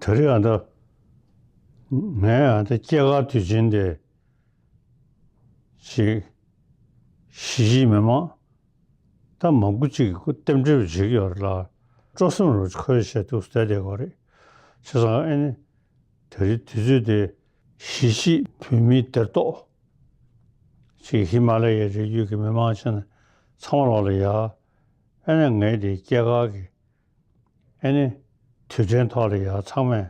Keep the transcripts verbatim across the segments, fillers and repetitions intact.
ད་རེས་ཨ་ད་ངས་ཨ་ད་སྐྱེས་སྐར་དུས་ཆེན་དེ་ཅིག་གཞིས་བྱེས་མི་མང་ད་མང་པོ་ཅིག་གིས་རྟེན་འབྲེལ་བྱེད་ཀྱི་ཡོད་རེད་ལ། སྤྲོ་སེམས་རུ་འཁོལ་བྱས་འདུག་བསྡད་བསྡད་ཀྱི་རེད། བྱས་ཙང་ཨ་ནི་ད་རེས་དུས་ཚོད་དེ་གཞིས་བྱེས་བོད་མིའི་སྡེར་གཏོགས་ཅིག་ཧི་མ་ལ་ཡའི་རི་རྒྱུད་ཀྱི་མི་མང་ཆེན་ཚང་མ་ལོག་ལ་ཡ། ཨ་ནི་ངས་དེ་སྐྱེས་སྐར་གྱི་ཨ་ནི་དུས་དྲན་ཐོག་ལ་ཡ་ཚང་མས་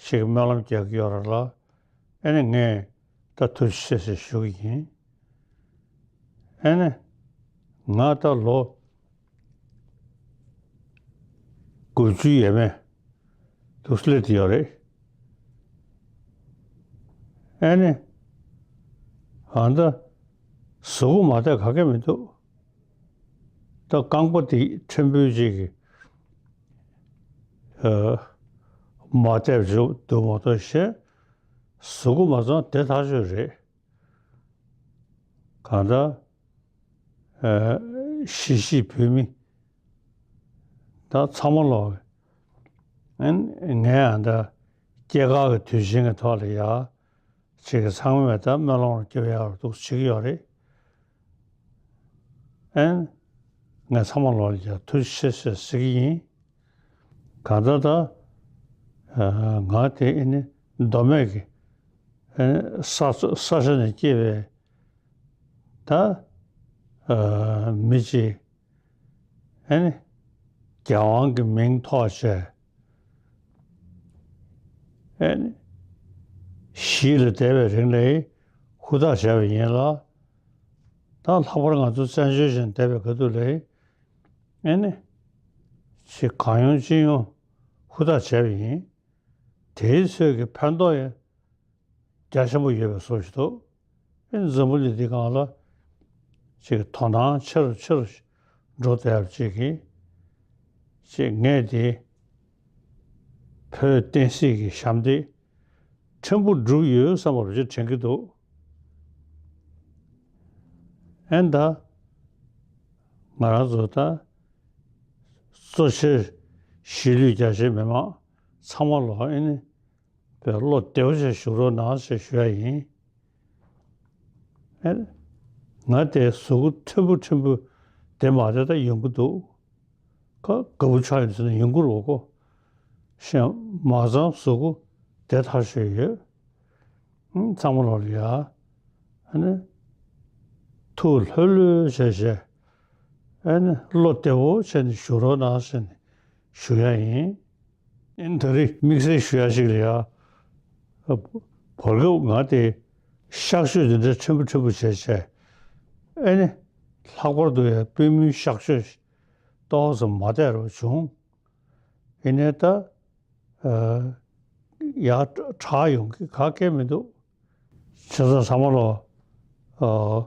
ཞིག་སྨོན་ལམ་རྒྱག་གི་ཡོད་རེད་ལ། ཨ་ནི་ངས་ད་ཐུགས་རྗེ་ཆེ་ཞེས་ཞུ་གི་ཡིན། ཨ་ནི་ང་ད་ལོ་དགུ་བཅུ་ཡས་མས་འདུག་སླེབས་ཡོད་རེད། ཨ་ནི་ཨ་ད་གཟུགས་པོ་མ་བདེ་ག་གེ་མི་འདུག་ད་རྐང་པ་དེ་ཕྲན་བུ་ཅིག་གིས་ཨ་མ་བདེ་བ་འདུག་མ་གཏོགས་ཤེས། གཟུགས་པོ་མ་ཚང་བདེ་ཐག་ཆོད་རེད། གང་ལྟར་ཨ་གཞིས་བྱེས་བོད་མི་ད་ཚང་མ་ལོག་ཨ་ངས་ཨ་ད་སྐྱེས་སྐར་གྱི་དུས་ཆེན་གྱི་ཐོག་ལ་ཡ་ཅིག་གི་ཚང་མས་ད་སྨོན་ལམ་རྒྱབ་ཡག་འདུག་བྱེད་ཀྱི་ཡོད་རེད། ཨན། ངས་ཚང་མ་ལོག་ལ་ཡ་ཐུགས་རྗེ་ཆེ་ཞེས་ཟེར་གྱི་ཡིན། གང་ལྟར་ད་ཨ་ང་དེ་ཨ་ནི་མདོ་སྨད་ཀྱི་ཨ་ནི་ས་ས་ཆ་ནས་སྐྱེས་པའི་ད་ཨ་མི་གཅིག་ཨ་ནི་རྒྱལ་དབང་གི་མིང་ཐོགས་བྱས་ཨ་ནི་གཞིས་ལ་བསྡད་པའི་རིང་ལ་ཧུར་ཐག་བྱས་པ་ཡིན་ལ། ད་ལྷག་པར་ང་ཚོ་བཙན་བྱོལ་ཞིག་བསྡད་པའི་ཁ་ཐུག་ལ་ཨ་ནི་ཅིག་གང་ཡོང་ཅི་ཡོང་ཧུར་ཐག་བྱས་པ་ཡིན། དེའི་ཚོད་ཀྱི་ཕན་ཐོགས་ཡང་རྒྱ་ཆེན་པོ་ཡོད་པའི་བཟོ་ཞིག་འདུག་ཨེ་འཛམ་བུ་གླིང་འདི་སྒང་ལ་ཅིག་དོ་སྣང་ཆེ་རུ་ཆེ་རུ་འགྲོ་བསྡད་པ་ཅིག་གིས་ཅིག་ངས་དེ་བོད་བསྟན་སྲིད་ཀྱི་ཞབས་འདེགས་ཕྲན་བུ་བསྒྲུབས་ཡོད་བསམ་པ་རུ་ཅིག་དྲན་གྱི་འདུག་ཨེ་ད་ང་རང་ཚོ་ད་གཙོ་ཆེར་གཞིས་ལུས་རྒྱ་ཆེའི་མི་མང་ཚང་མ་ལོག་ཨེ་ནི་བློ་བདེ་པོ་བྱས་བཞུགས་རོགས་གནང་ཞེས་ཞུ་ཡ་ཡིན། ཨེ། ང་དེ་གཟུགས་པོ་ཕྲན་བུ་ཕྲན་བུ་དེ་མ་རེད་ད་ཡོང་གི་འདུག་ཁ་དགའ་པོ་ཆགས་ཡོང་ཟེར་ན་ཡོང་གི་རེད་གོ། ཤེས་མ་ཚང་གཟུགས་པོ་བདེ་ཐག་ཆོད་ཡོད། ཨང་། ཚང་མ་ལོག་ལ་ཡ། ཨ་ནི། ཐུགས་ལྷོད་ལྷོད་བྱས་བྱས། ཨ་ནི་བློ་བདེ་པོ་བྱས་ནས་བཞུགས་རོགས་གནང་ཟེར་ནས་ཞུ་ཡ་ཡིན། ཨིན། ད་རེས་དམིགས་བསལ་ཞུ་ཡ་ཞིག་ལ་ཡ། བར་སྐབས་ང་དེ་གཤག་བཅོས་འདི་འདྲ་ཕྲན་བུ་ཕྲན་བུ་བྱས་བྱས། ཨེ་ནི། ལྷག་པར་དུ་ཡ་པུས་མོའི་གཤག་བཅོས་ཏོག་ཙམ་མ་བདེ་རུ་བྱུང་། ཡིན་ནའི་ད། ཨ། ཡ་དྲག་ཡོང་གི་ག་གེ་མི་འདུག་བྱས་ཙང་ཚང་མ་ལོག་ཨ།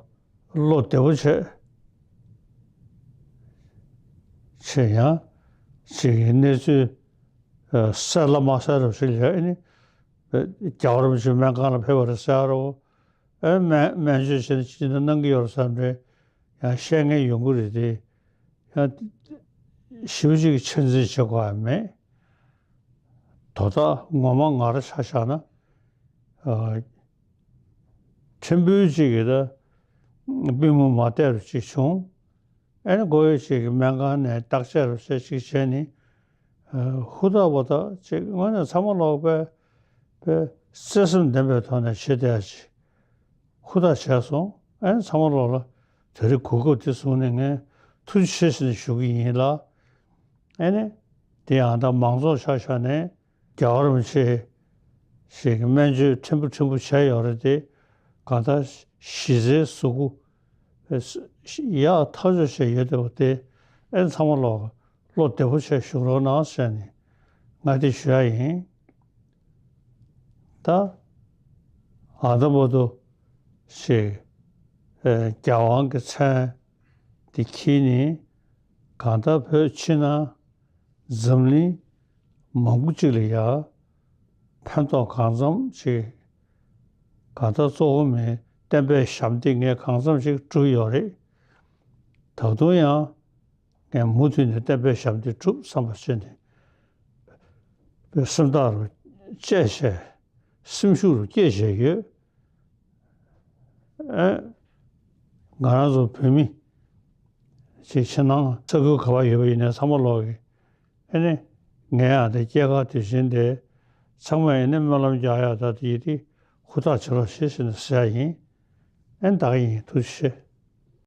བློ་བདེ་པོ་བྱས། བྱས་ཡང་ཅིག་གི་གནས་ཚུལ་ཨ། གསལ་ལ་མ་གསལ་རབས་ཤིག་ལ་ཨ་ནི། རྒྱལ་བ་རིན་པོ་ཆེ་སྨན་ཁང་ལ་ཕེབས་པ་རེད་ཟེར་རོ། ཨ། སྨན་སྨན་བཅོས་བྱས་ནས་ཅི་འདྲ་གནང་གི་ཡོད་རེད་བསམ་འདྲ་ཡང་བཤད་མཁན་ཡོང་གི་རེད་དེ། ཡང་ཞེ་པོ་ཅིག་གི་ཆ་འཛིན་བྱེད་དགོས་ཡ་མེད། དོ་བདག་ངོ་མ་ང་རང་ཆ་བཞག་ན། ཨ། ཕྲན་བུ་ཅིག་གིས་ད་པུས་མོ་མ་བདེ་རུ་ཅིག་བྱུང་། ཨ་ནི་མགོ་ཡོད་ཅིག་གིས་སྨན་ཁང་ནས་བརྟག་དཔྱད་རུ་བྱས་ཅིག་བྱས་ནས། ཨ། ཧུར་ཐག་པ་ཐག་ཅིག་དངོས་གནས་ཚང་མ་ལོག་པའི་པའི་བརྩེ་སེམས་ལྡན་པའི་ཐོག་ནས་བྱེད་བསྡད་ཡ་ཅིག་ཧུར་ཐག་བྱས་སོང་། ཨ་ནི་ཚང་མ་ལོག་ལ་དེ་རིང་གོ་སྐབས་དེ་བཟུང་ནས་ངས་ཐུགས་རྗེ་ཆེ་ཟེར་ནས་ཞུ་གི་ཡིན་ལ། ཨ་ནི། དེ་ཡང་ད་མང་ཚོགས་ཆ་བཞག་ནས་རྒྱལ་བ་རིན་པོ་ཆེ་ཞིག་གི་སྨན་བཅོས་ཕྲན་བུ་ཕྲན་བུ་བྱས་ཡོད་རེད་དེ། གང་ལྟར་གཞི་རྩའི་གཟུགས་པོ་ཡག་ཐག་ཆོད་བྱས་ཡོད་བསྡད་པ་དེ་ཨ་ནི་ཚང་མ་ལོག་བློ་བདེ་པོ་བྱས་བཞུགས་རོགས་གནང་ཟེར་ནས་ང་དེ་ཞུ་ཡ་ཡིན། ད་ཨ་ད་བར་དུ་ཞིག་ཨ། རྒྱལ་དབང་གི་མཚན་དེ་འཁྱེར་ནས་གང་ལྟར་བོད་ཕྱི་ནང་འཛམ་གླིང་མང་པོ་ཅིག་ལ་ཡ་ཕན་ཐོགས་གང་འཚམ་ཅིག་གང་ལྟར་གཙོ་བོ་མིའི་བསྟན་པའི་ཞབས་འདེགས་ངས་གང་འཚམ་ཅིག་བསྒྲུབས་ཡོད་རེད། ད་དུང་ཡང་ངས་མུ་མཐུད་ནས་བསྟན་པའི་ཞབས་འདེགས་བསྒྲུབ་བསམ་པ་བྱས་ནས། པའི་སེམས་ཐག་རུ་བཅད་བྱས། སེམས་ཤུགས་རུ་བསྐྱེད་བྱས་ཡོད། ཨེ། ང་རང་ཚོ་བོད་མི་ཅིག་ཕྱི་ནང་ས་ཁུལ་ག་པར་ཡོད་པ་ཡིན་ནའི་ཚང་མ་ལོག་གི། ཨེ་ནི། ངས་ཡང་དེ་སྐྱེས་སྐར་དུས་ཆེན་དེ་ཚང་མས་ཨེ་ནི་སྨོན་ལམ་རྒྱག་ཡག་ད་དེ་ཡིན་དེ་ཧུར་ཐག་བྱེད་རོགས་ཞེས་ཟེར་ནས་ཟེར་ཡ་ཡིན། ཨེ་ནི་ད་ག་ཡིན། ཐུགས་རྗེ་ཆེ།